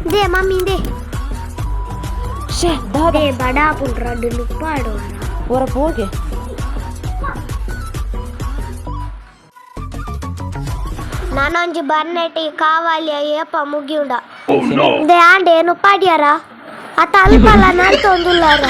ಇಂದೇ ಮಮ್ಮಿ ಇಂದೇ. ಶೇ ದಾದ? They ಬಡಾಪುಂಡು ರಡ್ಡು ನುಪ್ಪಾಡುವರ. ಒರ ಪೋಗೆ. ನಾನೊಂಜಿ ಬರ್ನೆಟಿ ಕಾವಾಲಿಯ ಏಪ ಮುಗಿಯುಂಡ. ಇಂದೇ ಆಂಡೆ ನುಪ್ಪಾಡ್ಯಾರ ಅತ್ತ ಅಲ್ಪಲ ನಡ್ತೊಂದುಲ್ಲಾರ.